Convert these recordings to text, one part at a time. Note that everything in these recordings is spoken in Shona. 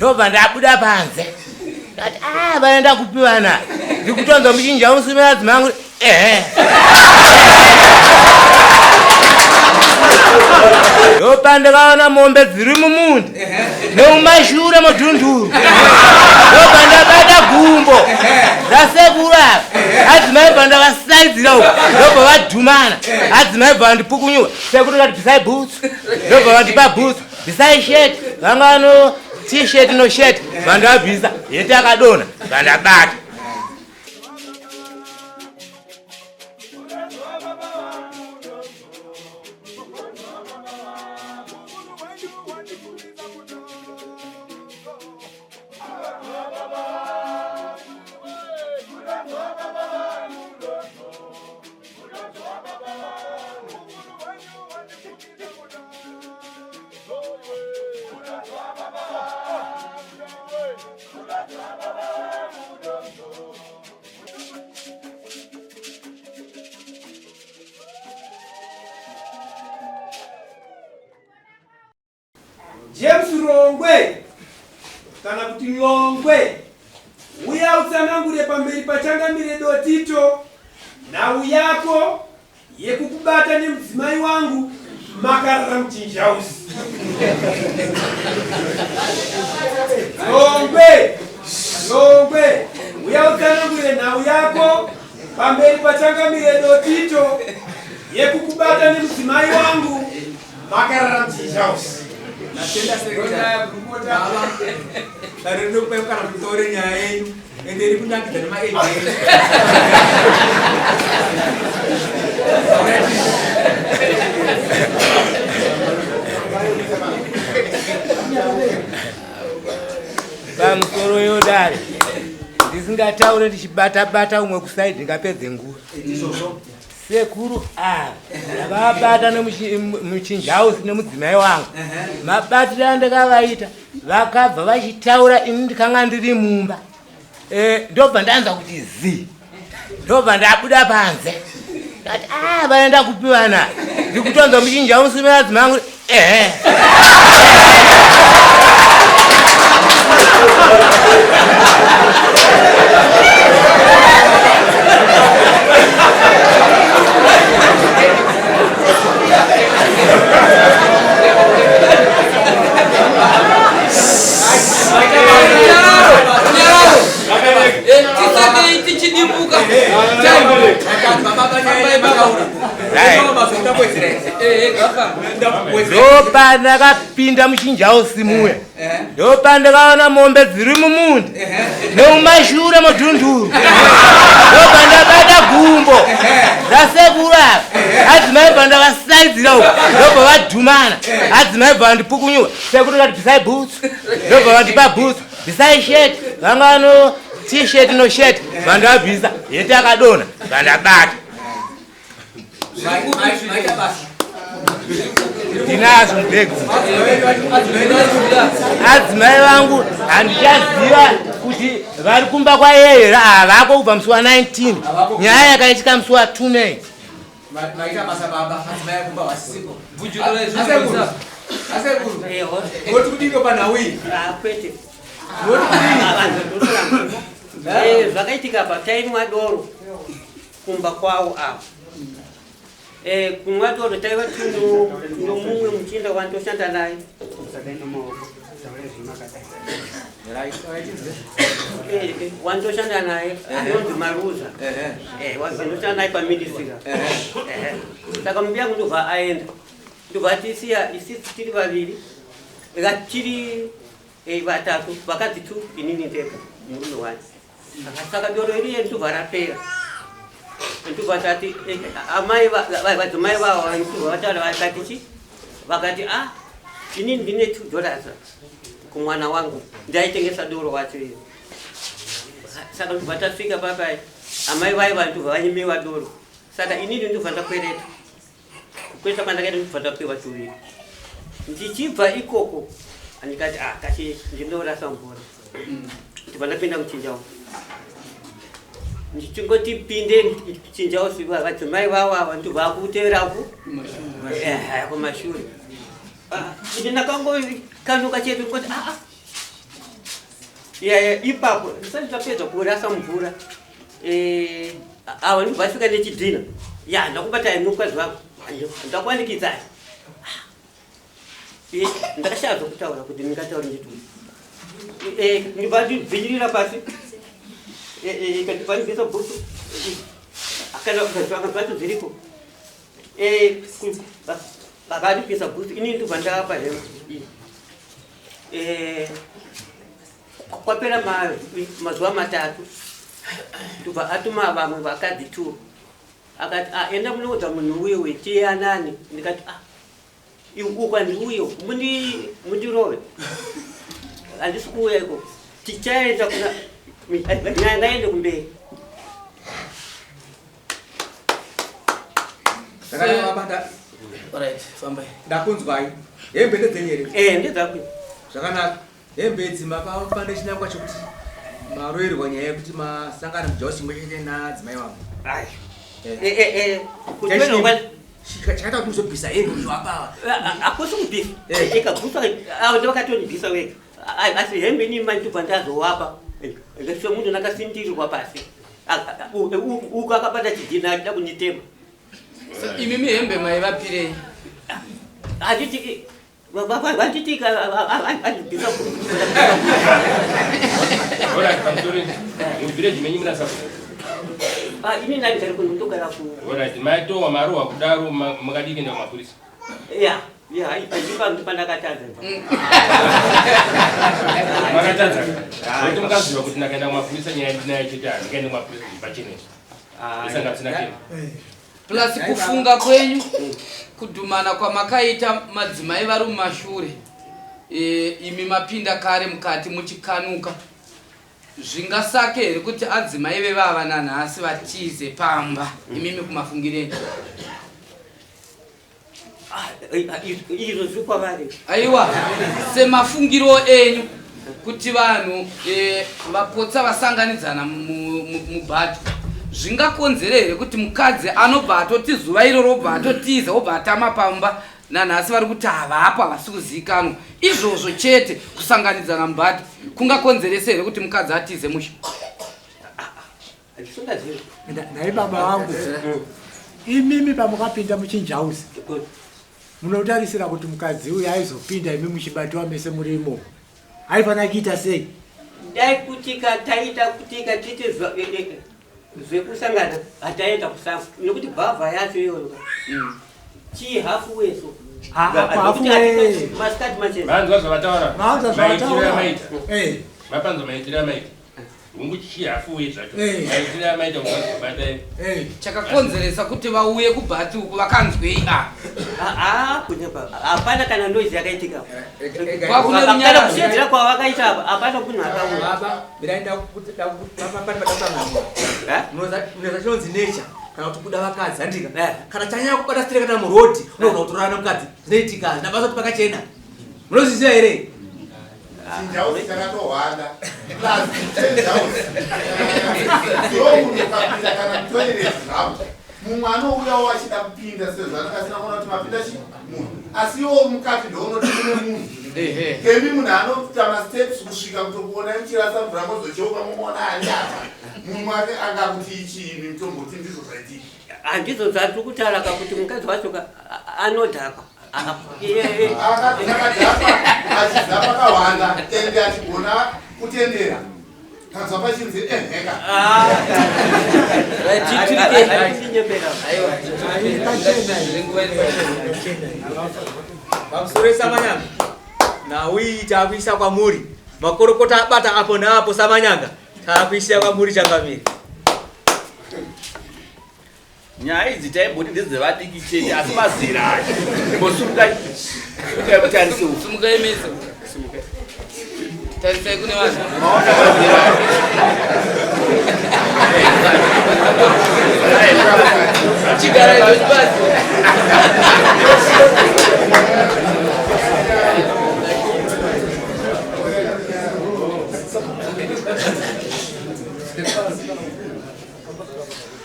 Ndobva ndabuda panze. Ndati ah vaenda kupi vana? Ndikutonzwa muchinja musume adzimai angu ehe. Ndopandakaona mombe dziri mumunda nemumashure mudhunduru. Ndobva ndabata gumbo rasekuru ava. Adzimai bva ndavasaidzira uko. Ndobva vadhumana. Adzimai bva vandipukunyuka. Sekuru vati bvisai bhutsu. Ndobva vandipa bhutsu. Bvisai shirt, vanga vano t-shirt no shirt, vandabvisa, yete akadonha, vandabata. James Rongwe kana kuti Longwe, uya utsanangure pamberi paChangamire Dotito nhau yako yekukubata nemudzimai wangu makarara muchinjausi. Longwe, Longwe, uya utsanangure nhau yako pamberi paChangamire Dotito yekukubata nemudzimai wangu makarara muchinjausi. Ndatenda secretary. Baba, dare rinokupai mukana kuti mutaure nyaya yenyu ende iri kunakidza nemaage enyu. Pamusoro yodare ndisingataure ndichibata-bata umwe kusaidi ndingapedze nguva. Izvozvo. Sekuru ava ndakavabata nemuchinjausi nemudzimai wangu. Mabatiro andakavaita vakabva vachitaura ini ndikanga ndiri mumba. Eh, ndobva ndanzwa kuti zi. Ndobva ndabuda panze. Ndati ah vaenda kupi vana? Ndikutonzwa muchinjausi nemudzimai wangu. Ehe. Tisati tichidimbuka. Ndopandakapinda muchinjausi muya ndopandakaona mombe dziri mumunda nemumashure mudhunduru ndopandabata gumbo rasekuru ava adzimai bva ndavasaidzira uko ndobva vadhumana adzimai bva vandipukunyuka sekuru vati bvisai bhutsu ndobva vandipa bhutsu bvisai shirt vanga vano t-shirt no shirt vandabvisa yete akadonha vandabata ndinazvo mubhegi adzimai vangu handichaziva kuti vari kumba kwayeye here havako kubva musi wa 19 nyaya yakaitika musi wa 2 may Maita basa baba, madzimai akumba vasisiko. Bvunjukura izvo. Asekuru. Asekuru. Eho. Moti kudiko panhau iyi? Ah, kwete. Moti kudini? Ah, vanhu ndotora. Eh, zvakaitika apa tainwa doro kumba kwawo apa. Eh, kumwa doro taiva tino nomumwe muchinda wandoshanda naye. Eh, eh, wandoshanda naye anonzi Maruza. Eh, wandoshanda naye paministry. Eh. Saka mbuya yangu ndobva aenda. Ndobva atisiya isisu tiri vaviri. Tiri eh, vatatu, vakadzi two, inini ndega murume wani. Saka doro iri ndobva rapera. Ndobva tati eh, amai vadzimai vavo ndobva vataura vakati chi vakati ah inini ndine $2 kumwana wangu ndaitengesa doro wacho iyo. Saka ndobva tasvika papai amai vai vantu vanyimiwa doro. Saka inini ndobva ndakwereta. Kukwereta kwandakaita ndobva ndapiwa tuviri. Ndichibva ikoko ndikati ah kachi ndinorasa mvura. Ndobva ndapinda muchinja umu. Ndichingoti pinde muchinja usu vadzimai vavo ava ndobva vakutevera ku kumashure. Ah, ini ndakangokanuka chete ndikoti ah ah. Ya, ipapo ndisati ndapedza kurasa mvura, ava ndibva vasvika nechidhina. Ya, ndakubata mukadzi wako, ndakuwanikidzai. Ndakashaya zvokutaura kuti ndingataura nditi ndibva ndibvinyirira pasi, ikandibva ndibvisa bhutsu kana zvacho zviripo. Vakandibvisa bhutsu, inini ndibva ndapa hembe. Kwapera mazuva 3, ndobva atuma vamwe vakadzi 2, akati, "Ah, enda munoudza munhu uyo wetiyanani." Ndikati, "Ah, uku handiuyo, mundirove, handisi kuuya iko. Tichaenda kuna nyaya, ngaende kumberi." Zvakanaka mabata. Alright, fambai. Ndakunzwai. Hembe ndedzenyu here? Eh, ndedzako. Zvakanaka. Hembe idzi makapa nechinangwa chekuti maroerwa nyaya yekuti masangana mujawo chimwe chete nadzimai vangu? Ai. Eh. Chakaita kuti muzobvisa hembe muchiwapava? Hakusi kubvisa. Ikabvuswa avo ndovakatondibvisa wega. Asi hembe inini mandibva ndazowapa semunhu ndakasindirirwa pasi. Uku akabata chidhina achida kunditema. So imimi hembe maivapirei? Handiti vanditi andibvisa. Alright, pamusoro, muvillage menyu muna sabhuku? Ini ndandigari kuno, ndogara ku Alright, maitowa marohwa kudaro, makadii kuenda kumapurisa? Ya, andipa ndipandakatadza. Makatadza nokuti mukaziva kuti ndakaenda kumapurisa nyaya ndinayo chete, handikaende kumapurisa zvipachenesa isanga tisina kena. Plus kufunga kwenyu, kudhumana kwamakaita madzimai vari mumashure, imi mapinda kare mukati muchikanuka, zvingasake here kuti adzimai vevava nanhasi vatize pamba, imimi kumafungireni? Izvo zviri kwavari. Aiwa, semafungiro enyu kuti vanhu vapotsa vasanganidzana mubhato, zvingakonzere here kuti mukadzi anobva atoti zuva iroro obva atotiza, obva atama pamba, nanhasi vari kuti havapo, havasi kuzivikanwa? Izvozvo chete, kusanganidzana mubhato kungakonzerese here kuti mukadzi atize musha? Handisingazivi. Nhai baba vangu, imimi pamukapinda muchinjausi, munotarisira kuti mukadzi uyu aizopinda imi muchibatiwa mese muri imomo, aifanira kuita sei? Dai kutika taita kutika tiite zvekusangana, hataenda kusango, nekuti bhavha yacho iyoyo chii, halfway so. Ha, halfway. Masikati machena. Manzwa zvavataura? Manzwa Maitiro zvavataura. amaita. Mapanzwa maitiro amaita? Hungu, chihalfway zvacho. Maitiro amaita kungazobata. Chakakonzeresa kuti vauye kubhati uku vakanzwei a? Ah, kunyepa, hapana kana noise yakaitika. Kwakune Kana runyararo. kushedzera kwavakaita apa, hapana munhu akauya. Baba, mirai, pane padakutangana. Munoza chinonzi nature kana kuti kuda vakadzi, handika? Kana chanyanya kubata straight kana murodhi, unogona kutorana nemukadzi, zvinoitika, hazvina basa kuti pakachena. Munozviziva here? Chinjausi chakatohwanda, plus chinjausi ndo munhu ukapinda kana kutoilet zvako, mumwe anouyawo achida kupinda sezvo anenge asina kuona kuti mapinda chi munhu, asi iwo mukati ndounoti mune munhu. Kemi munhu anoita masteps kusvika kutokuona muchirasa mvura, mozocheuka momuona ari apa, mumwe ake angakuti ichi imi mutomboti ndizvo zvaitika. Handizvo zvatiri kutaura ka, kuti mukadzi wacho ka anodhakwa. Akadhakwa achiziva pakawanda ende achigona kutendera kanzwa pachinzi eheka. Ndinyepera. Pachena. Pamusoro, Samanyanga, nhau iyi taakuisa kwamuri. Makorokota abata apo neapo. Samanyanga, taakuisiya kwamuri, changamire. Nyaya idzi taimboti ndedzevadiki chete, asi mazera acho, imbosumukai, sumukai mutarise uku. Sumukai mese, tarisai kune vanhu. Maona mazera acho? Chigarai pasi.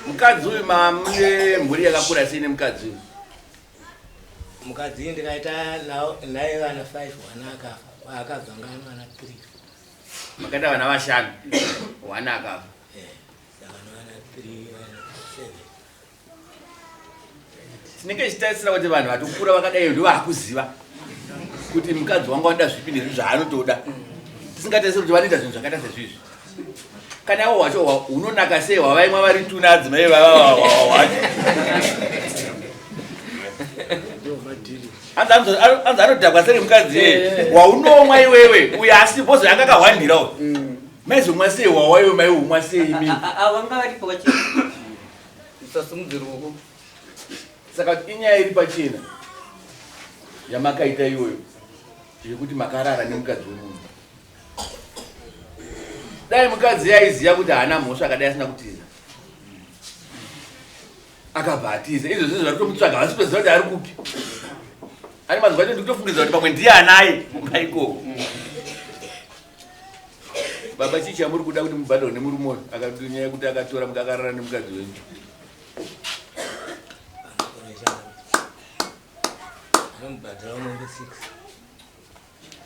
Mukadzi uyu, mamune mhuri yakakura sei nemukadzi uyu? Mukadzi ndikaita naye vana 5, wana akafa, akabva ngano vana 3. Makaita vana vashanu. One akafa. Tinenge tichitarisira kuti vanhu vatokura vakadai ndovakuziva kuti mukadzi wangu anoda zvipi nezvi zvaanotoda. Tisingatarisiri kuti vanoita zvinhu zvakaita sezvizvi. Kana iwo hwacho hunonaka sei hwavaimwa vari tuna adzimai vava hwacho. Anzi anodhakwa seri mukadzi iye waunomwa iwewe uyo asi bhozo yanga akahwandira uyu. Maizomwa sei hwawa iwe maiumwa sei imi? Vanga varipo vachi Usasimudze ruoko. Saka inyaya iri pachena yamakaita iyoyo yekuti makarara nemukadzi wemunhu. Dai mukadzi aiziva kuti haana mhosva akadai asina kutiza. Akabva atiza. Izvo zvinhu vari kutomutsvaga havasi kutoziva kuti ari kupi. Ane mazuva acho ndikutofungidzira kuti pamwe ndiye anaye kumba ikoko. Baba chii chamuri kuda kuti mubhadharwe nemurume uyu? Akati nyaya yekuti akatora akarara nemukadzi wenyu. Anomubhadhara mombe 6.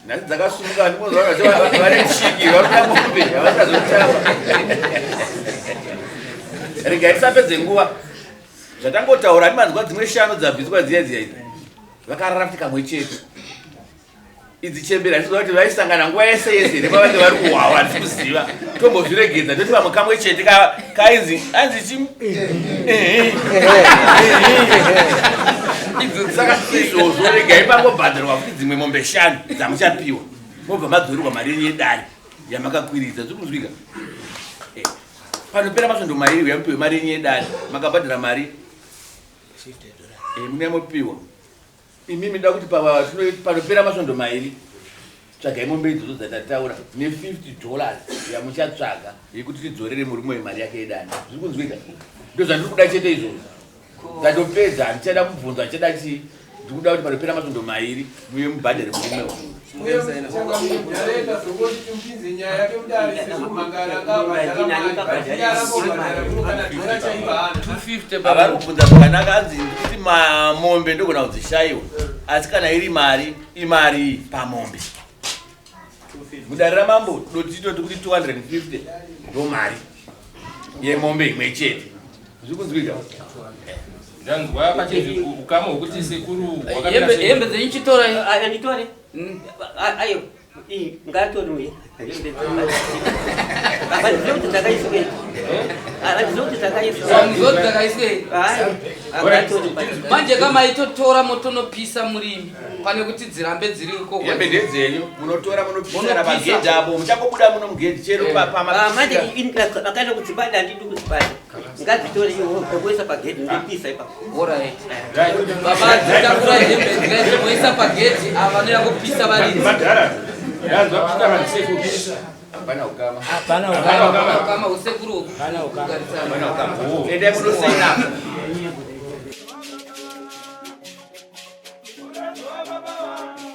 Nhasi dzakasumuka handimoziva vanhu vane chiki vari kuda mombe havasazotamba. Regai tisapedze nguva. Zvatangotaura handimanzwa dzimwe shanu dzabviswa dziya dziya idzi. Vakarara futi kamwe chete. Idzi chembere handisi kuti vaisangana nguva yese yese here pavange vari kuhwawa handisi kuziva. Tombozviregedza toti vamwe kamwe chete kainzi anzi chi Saka izvozvo regai pangobhadharwa futi dzimwe mombe shanu dzamuchapiwa mobva madzorerwa mari yenyu yedare yamakakwiridza. Zviri kunzwika? Panopera masvondo mairi uya mupiwe mari yenyu yedare makabhadhara mari munouya mopiwa. Imimi ndoda kuti panopera masvondo mairi tsvagai mombe idzodzo dzatataura ne $50 yamuchatsvaga yekuti tidzorere murume uyu mari yake yedare. Zviri kunzwika? Ndozvandiri kuda chete izvozvo. Ndatopedza, handichada kubvunza, handichada chii. Ndiri kuda kuti panopera masvondo mairi muye mubhadhare murume uyu. Avari kubvunza zvakanaka, anzi ndikuti mombe ndogona kudzishayiwa, asi kana iri mari imari pamombe. Mudare ramambo dotito tikuti 250 ndo mari yemombe imwe chete. Zviri kunzwika? Ndanzwa pachinzi ukama hwekuti sekuru hwakamira sei? Hembe dzenyu chitorai. Anditore. Ayo. Ngaatore uye. Hembe Handizivi kuti dzakaiswei. Handizivi kuti dzakaiswei. Handizivi kuti dzakaiswei. Manje kama itotora motonopisa murimi pane kuti dzirambe dziri ikoko. Hembe ndedzenyu, munotora munopisa na pagedhi apo, muchangobuda muno mugedhi chero pa Manje vakaenda kudzibata handidi kudzibata. Ngadzitore iwo kuisa pagedhi ndopisa ipapo. Alright. Baba dzitakura hembe dzikaiswa moisa pagedhi ava vanoya kupisa varidzi. Madhara. Ndanzwa kuchitaura ndisekuru. Hapana ukama. Hapana ukama. Hapana ukama usekuru uku. Hapana ukama. Hapana ukama. Endai munosaina. Baba wangu,